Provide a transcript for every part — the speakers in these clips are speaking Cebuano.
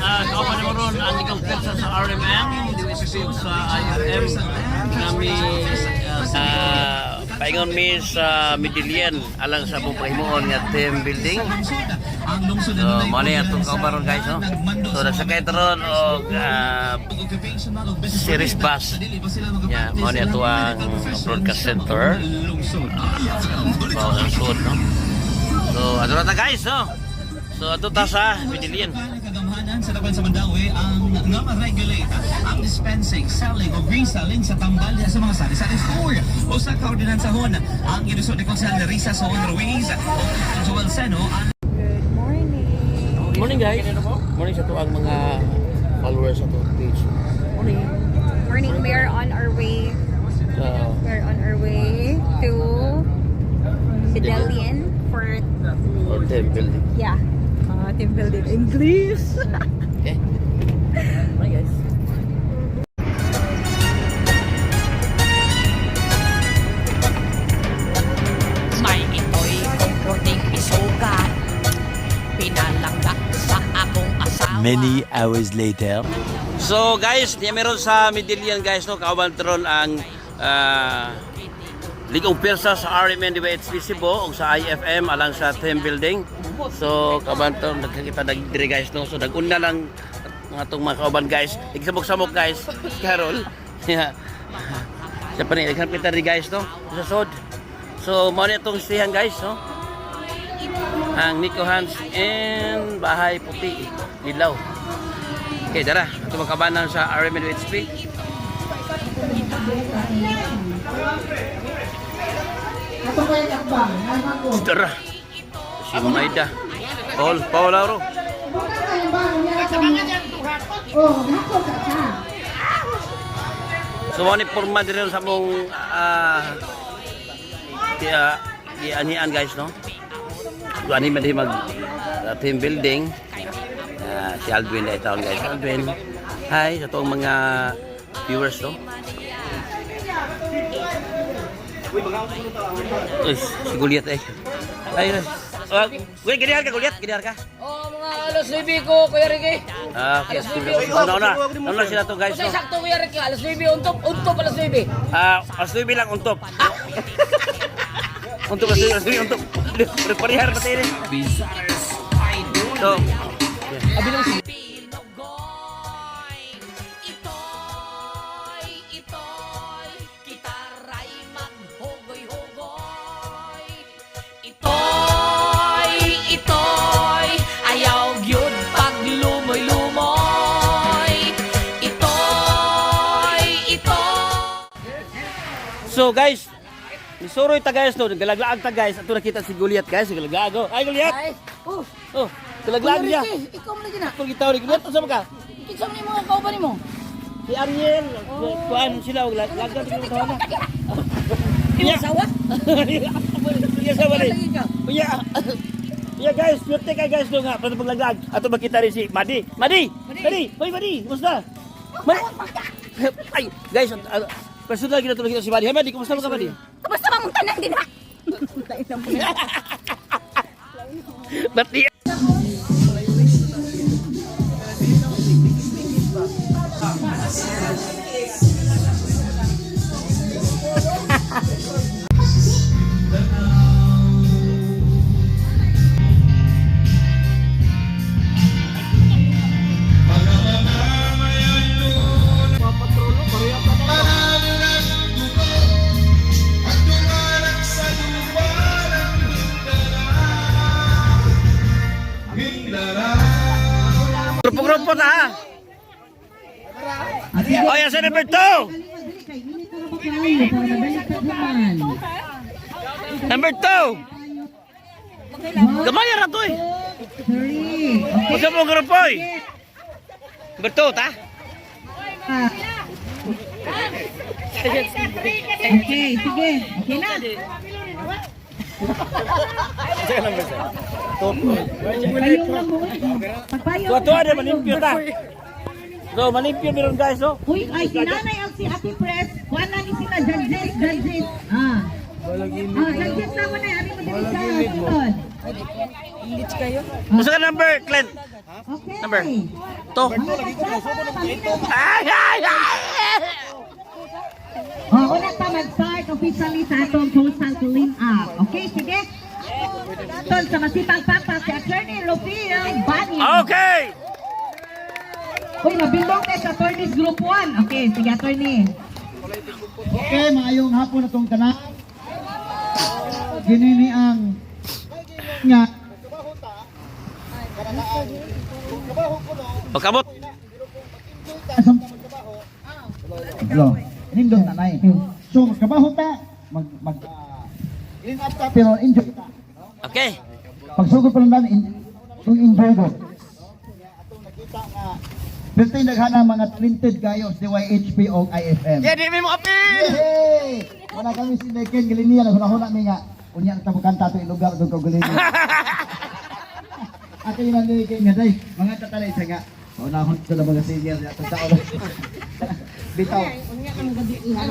Kauban mo ron ang ikaw petsa sa RMN, DSP ug sa IFM nami paingon mi sa Medellin alang sa among pahimuon nga team building. So, mo ni atong kauban ron, guys, no. So nagsakay ta ron og series bus. Yeah, mo ni ato ang broadcast center. So, ang sud, no. So, ato na ta, guys, no. So, ato ta sa Medellin. Kagamhanan sa laban sa Mandaue ang nga ma-regulate ang dispensing, selling o reselling sa tambal sa mga sari-sari store. Usa ka ordinansahon ang gilusod ni Konsehal Risa Soon Ruiz o Joel Seno ang Good morning. Morning, guys. Morning sa tuang mga followers sa tuang page. Morning. Morning. We are on our way. So, We are on our way to Medellin for or team building. Yeah. Team building English. Okay. Morning, guys. May ito'y comforting isuga. Pinalangga sa akong asawa. Many hours later. So guys, niya meron sa Medellin, guys, no, kauban ron ang Ligong Persa sa RMN DYHP Cebu ug sa IFM alang sa team building. So kauban to nagkakita diri, guys, no. So naguna lang mga atong mga kauban, guys. Igsamok-samok, guys. Carol. Yeah. Sa pa ni nagkakita diri, guys, no. Sa sod. So mao ni atong sihan, guys, no. Ang Nico Hans and Bahay Puti Dilaw. Okay, tara. Ito magkabanan sa RMNHP. Tara. Si Maida. Paul, Paul Lauro. So, mo ni porma diri sa mong di anian, guys, no? So, ani man di mag team building. Si Aldwin na itaon, guys. Aldwin. Hi sa toong mga viewers, no? Uy, si Goliath eh. Ay, wait, ginihan ka, Goliath, ginihan ka. Oh, mga alas 9 ko, Kuya Ricky. Ah, okay. Una, una. Una sila to, guys, Kasi no? sakto, Kuya Ricky, alas 9, untop, untop alas 9. Ah, alas 9 lang, untop. Untop, alas 9, alas 9, untop. Pero parehar pati rin. So, Pinugoy, ito'y, ito'y, gitaray maghugoy-hugoy. Ito'y, ito'y, ayaw gyud paglumoy-lumoy. Ito'y, ito'y. So guys, nisuroy ta, guys, no, galaglaag ta, guys. Ato nakita si Goliath, guys, galaglaag oh. Ay, Goliath. Ay, oh, Oh, galaglaag Kuya niya. Ricky, ikaw mo lagi na. Ato gitaw ni Goliath, unsa man ka? Kinsa man yung mga kauban nimo? Si Ariel, kuan sila og laglag ng tawa na. Iyang asawa? Iya sa wala. Lagi ka. Iya. Iya guys, swerte ka, guys, no nga para paglaglag. Ato makita rin si Madi. Madi! Madi! Hoy Madi, kumusta? Madi. Ay, guys, personal gina tulog si Madi. Hey Madi, kumusta ka, Madi? Kamusta ba mong tanan din ha? Ba't di Grupo-grupo na ha. Oh, yan sa number 2. Number 2. Gamay ra to eh. Usa mo grupo eh. Number 2 ta. Okay, sige. Okay na. Payong lang mo. Pagpayong. Tuwa-tuwa na manimpyo ta. So manimpyo meron, guys, no. Uy, ay, si Nanay ang si Ate Press. Wala ni sila, judges, judges. Ah. Ah, judges na mo na. Ari mo din sa sulod. Usa ka number, Clint. Okay. Number to. Mga kasama, Ay, ay, ay! Oh, una pa mag-start officially sa atong coastal clean up. Okay, sige. Ton sa masipag papa si Attorney Rufil Bani. Okay! Uy, nabindong tayo sa Attorney's Group 1. Okay, sige, Attorney. Okay, maayong hapon na tong tanan. Ginini ang nga Pagkabot. sa Lo, nindot tanay. So magkabaho ta, mag mag clean up ta pero enjoy ta. Okay. Pagsugod pa lang dan so enjoy ko. Pero daghan ang mga talented kayo sa DYHP o IFM. Yeah, di mo apil! Yay! Wala kami si Neken Gilinia na huna mi nga unya na tamo kanta ato lugar doon ko Gilinia. Ato yung Neken nga day, mga tatalay sa nga. Unahon sa mga senior ya tao. Bitaw.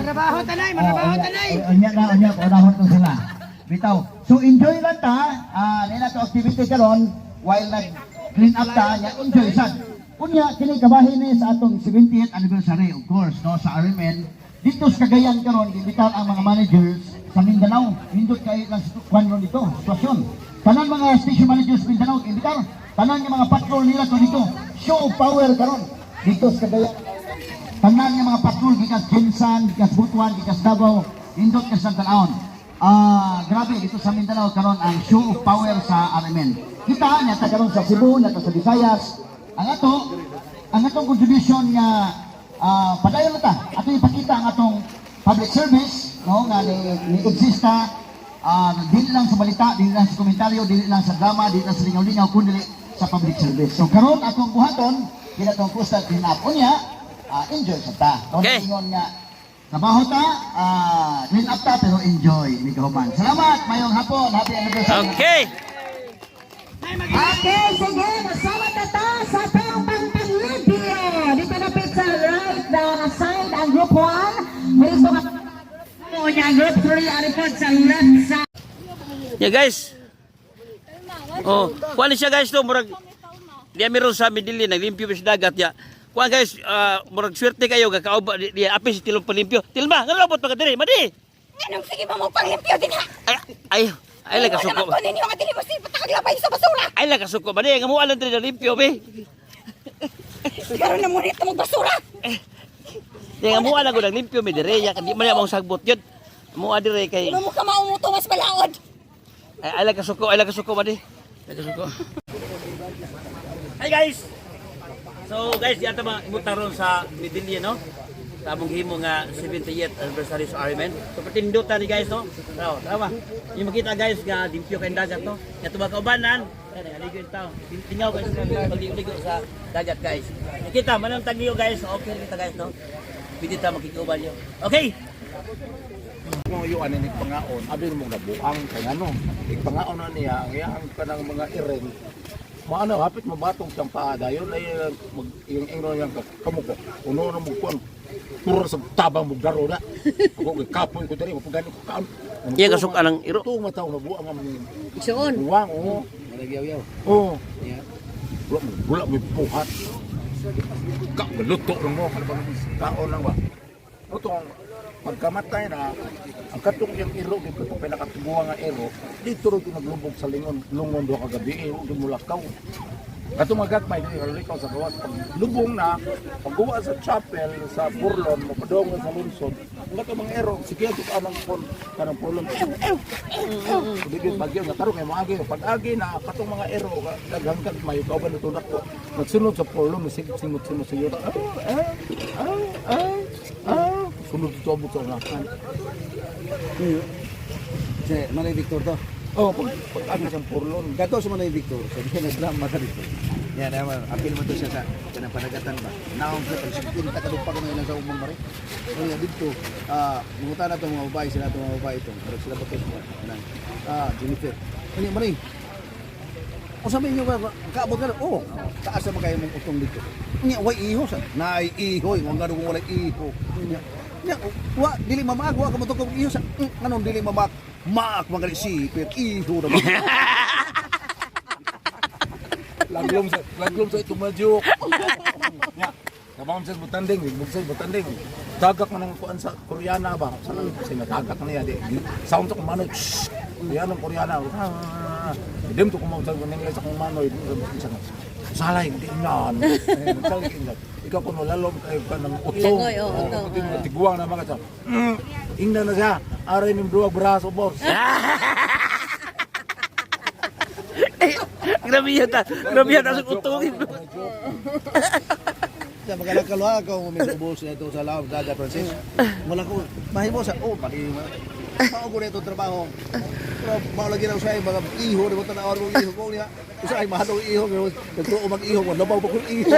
Trabaho tanay, Manabaho tanay. Unya na unya unahon to sila. Bitaw. So enjoy lang ta, nila to activity karon while nag clean up ta, nya enjoy sad. Unya kini kabahin ni sa atong 70th anniversary, of course, no, sa RMN. Dito sa Cagayan karon gibitar ang mga managers sa Mindanao. Nindot kay lang kwan ron dito, sitwasyon. Tanan mga station managers Mindanao imbitar. Tanan nga mga patrol nila to dito. Show of power karon dito sa Cagayan. Tanan nga mga patrol gikas Jinsan, gikas Butuan, gikas Davao, nindot ka sa Tan-aon. Grabe dito sa Mindanao karon ang show of power sa RMN. Kita niya ta karon sa Cebu, niya ta sa Visayas. Ang atong contribution nga padayon na ta. Ato ipakita ang atong public service, no, nga ni exista dili lang sa balita, dili lang sa komentaryo, dili lang sa drama, dili lang sa lingaw-lingaw, kundi sa public service. So karon atong buhaton, kina atong coastal clean up. Unya, enjoy sa ta. Okay. Ingon nga trabaho ta, clean up ta pero enjoy ni kahuman. Salamat, mayong hapon. Happy anniversary. Okay. Okay, sige, masama na ta sa taong pangpanglibyo. Dito na sa right na side ang Group 1. Dito ka niya ang Group 3 ang report sa left side. Yeah, guys. Oh, kuan ni siya guys to murag diya meron sa Medellin naglimpyo pa sa dagat ya. Kuan guys, murag swerte kayo gakauba di, di apis tilong palimpyo. Tilma, ngano abot pa ka diri? Madi. Anong sige mo mo panglimpyo din ha? Ay ay ay la kasuko. Wala man ko ninyo nga dili mo sipat nakaglabay sa basura. Ay la kasuko madi nga mo alang diri na limpyo be. Karon na mo rito mo basura. Di nga mo alang ko naglimpyo mi diri ya di man among sagbot yun. Mo diri kay Ano mo ka maumuto mas balaod. ay, ay la kasuko, ay la kasuko madi. Ay kasuko. Hi guys. So guys, di ata mga ibutang ron sa Medellin, no? Sa among himo nga 70th anniversary sa RMN. So patindutan ni guys, no? Tara, tara ba? Yung makita guys nga limpyo kay dagat, no? Nga tuba kaubanan, ay nagaligo yung tao. Tingaw guys, pagligo sa dagat guys. Nakita man ang tagliyo guys. Okay kita guys, no? Pwede ta makikauban niyo. Okay. Kung yung ano ni pangaon, abi mo nabuang kay ano. Ipangaon na niya ang iyang kanang mga iring. Maano hapit mabatong siyang paa dayon ay mag yung ingno niyang kamo ko. Uno na mo kuan. Puro sa tabang mo daro na. Ako kay kapoy ko diri mapagani ko kaon. Iya kasuk anang iro. Tuong mataw na buang ang Igsoon. buang oo. Oo. Wala mo, wala mo buhat. Ka luto lang mo kaon lang ba. Luto ang pagkamatay na ang katong yung iro dito itong pinakatubuhan nga iro dito ro naglubog sa lingon lungon do kagabi iro di mulakaw katong magagmay dili kalikaw sa gawas pag lubong na pagguwa sa chapel sa Burlon mopadong sa lungsod ang katong mga iro sige ito anang kon kanang Burlon Hindi bagyo nga tarong kay moagi pag agi na katong mga ero daghang kag may kauban nito nako nagsunod sa Burlon sig simot-simot sa yuta. Ah ah ah ah sunod dito abot sa unahan. Si Manay Victor to. Oh, pag agi sa Burlon. Kato sa Manay Victor, sabi niya nagdrama ka dito. Yan, naman, apil mo to siya sa kanang panagatan ba. Naong sa pagsikinta ka pa kuno ilang sa umang mare. Unya dito, mangutan na to mga babae, sila to mga babae itong. Pero sila ba to kanang Jennifer. Unya mare. Unsa may inyo ka kaabot ka? Oh, taas naman kayo mong utong dito. Unya way iho sa. Naay iho, ingon nga kung walay iho. Unya, unya wa dili mamaag wa ka mo tukog iho sa. Anong dili mamaag? Maak mga si pero iho na ba? Laglom sa itong majuk. Nya. Kabang sa butanding, bugsa butanding. Tagak man ang kuan sa Koreana ba? Sa sinatagak niya di. Sound sa kumanoy. Koreano Koreana. Dem to kumaw sa English sa kumanoy. Salay di nan. Salay ingnan. Ikaw kuno lalom kay ka ng utong. Langoy, oo, utong, Oo, Tiguang na mga sa. Ingnan na siya. Aray ning duwa braso boss. Grabe yata. Grabe yata sa utong. Sa magalakaluha ko may ubos na ito sa laom Dada Francis. Wala ko mahimo sa oh pati mao ko nito trabaho. Pero mao lagi na usay mga iho ni mo tan-awon mo iho ko niya. Usay mahalo iho pero nagtuo mag iho ko labaw pa ko iho.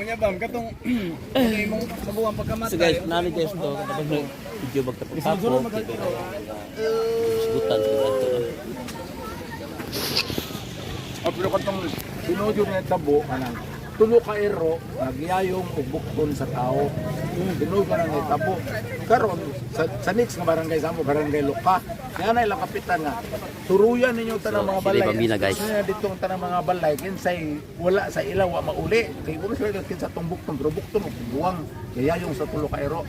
Nyabam, katong imong sa buwang pagkamatay. So guys, nani guys to kapag nag video magtapok-tapok. Sigutan sa ato. Ah, pero katong tinuod yun nga tabo, anang tulo ka ero, nagyayong og bukton sa tao. Tinuod ka nang tabo. Karon sa next nga barangay sa amo, barangay Luka. Kaya na ilang kapitan nga. Turuyan ninyo tanang So, mga sila balay. pamina, guys. Sila ditong tanang mga balay kinsay wala sa ila wa mauli. Kay wala sila kinsa tong bukton, pero bukton og buwang gayayong sa tulo ka ero.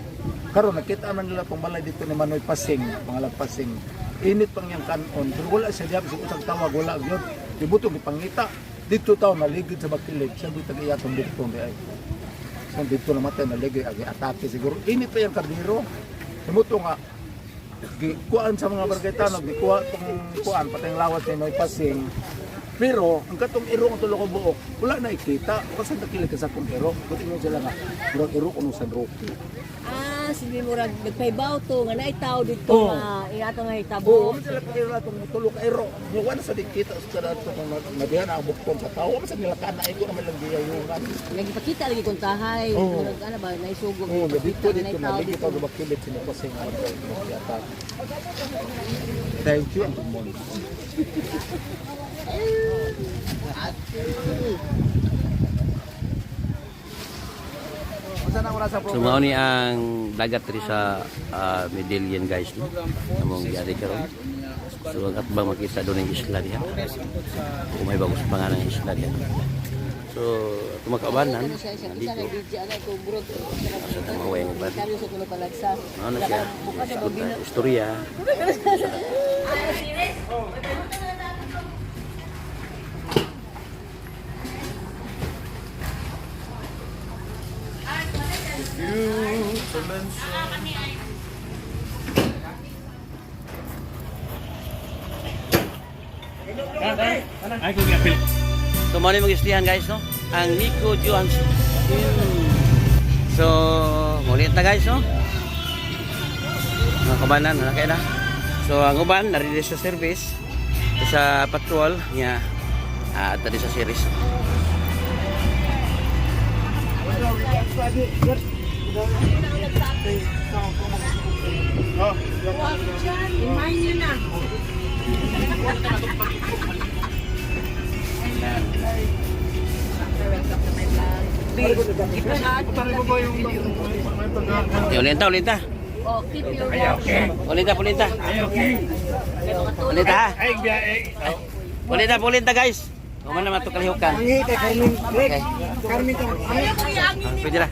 Karon nakita man nila tong balay dito ni Manoy Pasing, pangalan Pasing. Init pang niyang kanon, pero wala siya diya, bisag usag tawag wala gyud. Dibutong gipangita. Dito taw naligid sa bakilig, siya dito tagiya tong bukton di ay. Siya dito namatay naligid agi atake siguro. Init pa yung kardero. Himuto nga gikuan sa mga barangay tanong, gikuha tong kuan patay lawas ni Noy Pasing. Pero ang katong iro ang tulo ko buok, wala na ikita. Kasi nakilig ka sa akong iro. Buti mo sila nga, murag iro kuno San Roque. Ah, sige murag nagpaibaw to nga naay tao dito Oo. nga iyato nga hitabo. Oo, oh, sila ka iro atong tulo ka iro. Wala na sa dikita sa dato kung nadihan ang bukton sa tao. Wala sa nila kana iko naman lang giyayungan. Nagipakita lagi kung tahay, Oo. murag ano ba naisugog. Oo, dito Nga dito naay tao naligid ako bakilit sino Pasing ang atake. Thank you and good morning. Unsa na oras sa So mao ni ang dagat diri sa Medellin guys no. Among giari karon. So ang atbang makita doon ang isla diha. Kung may bagos pangalan ang isla diha. So tumakaubanan Ano siya siya nandito kisa nag-DJ ana ko murag sa tamaway ang uban. Karyo sa tulo palagsa. Ano siya? Bukas sa Sa babina. istorya. So mao ni mag-islihan guys no. Ang Nico Jones. So mulit na guys no. Mga kabanan, nakay na. So ang uban narili sa service sa patrol niya at sa series. Okay, ulinta, ulinta. Oh, keep your mouth shut. Ulinta, ulinta. Ulinta ha. Ulinta, ulinta guys. Kuman naman ito kalihukan. Okay. Pwede na.